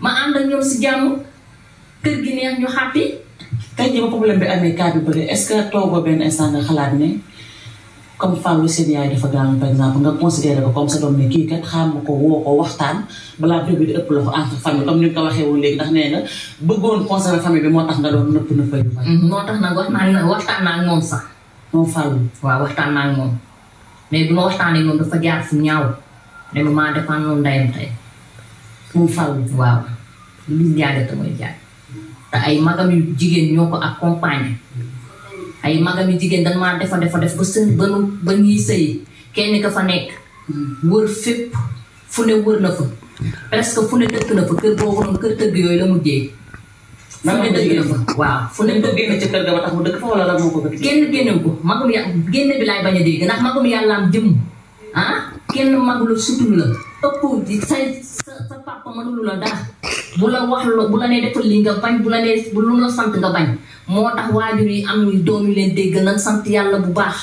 ma ànd ak ñoom si jàmm kër gi neex ñu xàppi. tey jii ba problème bi amee cas bi bëri est-ce que toogoo benn instant nga xalaat ne comme Fallou seen yaay dafa gaañu par exemple nga considéré ko comme sa doom ne kii kat xam nga ko woo ko waxtaan balaa mbir bi di ëpp loxo entre famille comme ni nga ko waxee woon léegi ndax nee nga bëggoon conserver famille bi moo tax nga doon nëpp nëppal yu bari. moo tax nag waxtaan naa ak moom sax. moom Fallou. waaw waxtaan naa ak moom mais bu ma waxtaanee moom dafa jaar fu ñaaw ne ma maa dépendre ndeyam tey. moom Fallou. waaw lu jaagate mooy jaag te ay magam yu jigéen ñoo ko accompagné. ay magam yu jigéen dañ maa defa ba sën ba ñuy sëy kenn ka fa nekk wër fépp fu ne wër na fa presque fu ne dëkk na fa kër boobu noonu kër tëgg yooyu la mujjee. fu ne dëkk na fa waaw fu ne dëkk na ci kër ga ba tax mu dëkk fa wala la moo ko bëgg. kenn génnew ko magum génne bi laay bañ a dégg ndax magum yàlla am jëmm kenn magul sutul la ëpp sa papa mënulu la dara bu la wax bu la nee defal li nga bañ bu la nee bu lu la sant nga bañ moo tax waajur yi am doom yu leen dégg nag sant yàlla bu baax.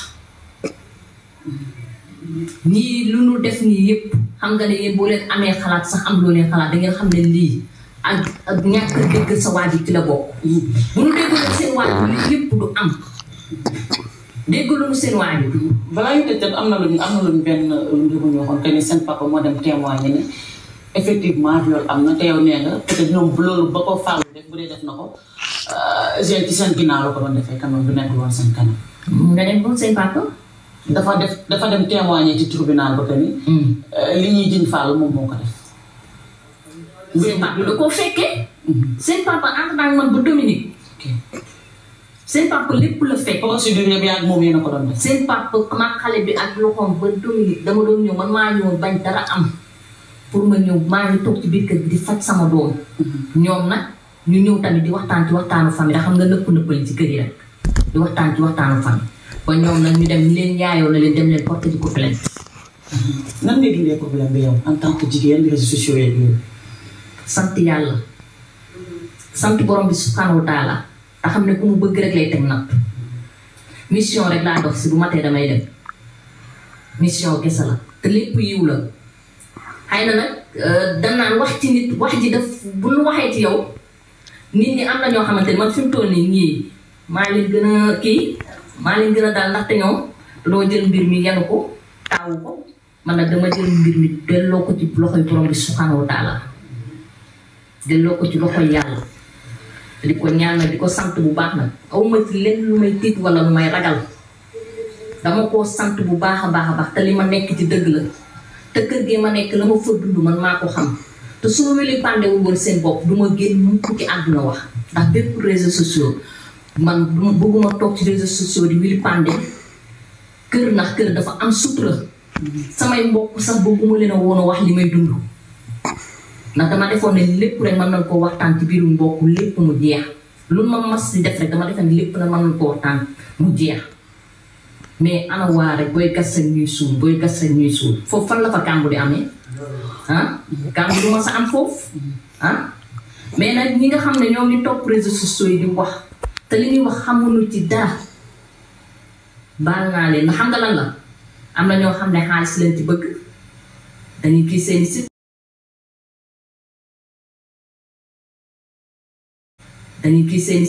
ñii lu nu def nii yëpp xam nga ne yéen boo leen amee xalaat sax am loo leen xalaat da ngeen xam ne lii ak ñàkk a dégg sa waajur ci la bokk. bu nu déggoon seen waajur li lépp du am déggaluñu seen waajur. balaa ñu tëj am na luñu benn mbir bu ñu waxoon que ni seen papa moo dem témoigner ne effectivement viol am na te yow nee nga peut-être ñoom loolu ba ko Fallou def bu dee def na ko jeune ci seen ginnaaw la ko doon defee kanam du nekk woon seen kanam. nga dem ba seen papa. dafa dem témoigner ci tribunal ba que ni. li ñuy jiñ Fallou moom moo ko def. seen papa da koo fekkee. seen papa ànd naa man ba Dominique. seen papa lépp la fekk. procédure bi ak moom yéen a ko doon def. seen papa ma xale bi ak loxoom ba Dominique dama doon ñëw man maa ñëw bañ dara am pour ma ñëw maa ngi toog ci biir kër gi di faj sama doom. ñoom nag ñu ñëw tamit di waxtaan ci waxtaanu famille da xam nga nëppal ci kër yi rek di waxtaan ci waxtaanu famille ba ñoom nag ñu dem leen yaayoo na leen dem leen porter di ko plainte. nan ngay dundee problème bi yow en tant que jigéen réseaux sociaux yeeg yooyu. sant yàlla sant borom bi subhanahu wa taala te xam ne ku mu bëgg rek lay teg nag mission rek laa dox si bu matee damay dem mission kese la te lépp yiw la xëy na nag danaan wax ci nit wax ji daf bu nu waxee ci yow nit ñi am na ñoo xamante ne man fi mu toll nii ñii maa leen gën a kii maa leen gën a daal ndaxte ñoom dañoo jël mbir mi yenu ko taawu ko man nag dama jël mbir mi delloo ko ci loxoy borom bi subhanahu wa taala delloo ko ci loxoy yàlla di ko ñaanal di ko sant bu baax nag aw ma ci lenn lu may tiit wala lu may ragal dama koo sant bu baax a baax te li ma nekk ci dëgg la te kër gi ma nekk la ma fa dund man maa ko xam te su ma weli pandewul woon seen bopp du ma génn mukk ci àdduna wax ndax bépp réseaux sociaux man bëgguma toog ci réseaux sociaux di wili pande kër ndax kër dafa am sutura samay mbokk sax bëgguma leen a woon a wax li may dund ndax dama defoon ne lépp rek mën nañ koo waxtaan ci biiru mbokk lépp mu jeex lu ma mas di def rek dama defoon ne lépp na mën nañ koo waxtaan mu jeex mais ana waa rek booy gas sa ñuy suul booy gas sa ñuy suul foofu fan la fa kàmbu di amee kàmbu du ma sa am foofu mais nag ñi nga xam ne ñoom ñu topp réseaux sociaux yi di wax te li ñuy wax xamuñu ci dara baal naa leen na xam nga lan la am na ñoo xam ne xaalis leen ci bëgg dañuy kii seeni site dañuy kii seeni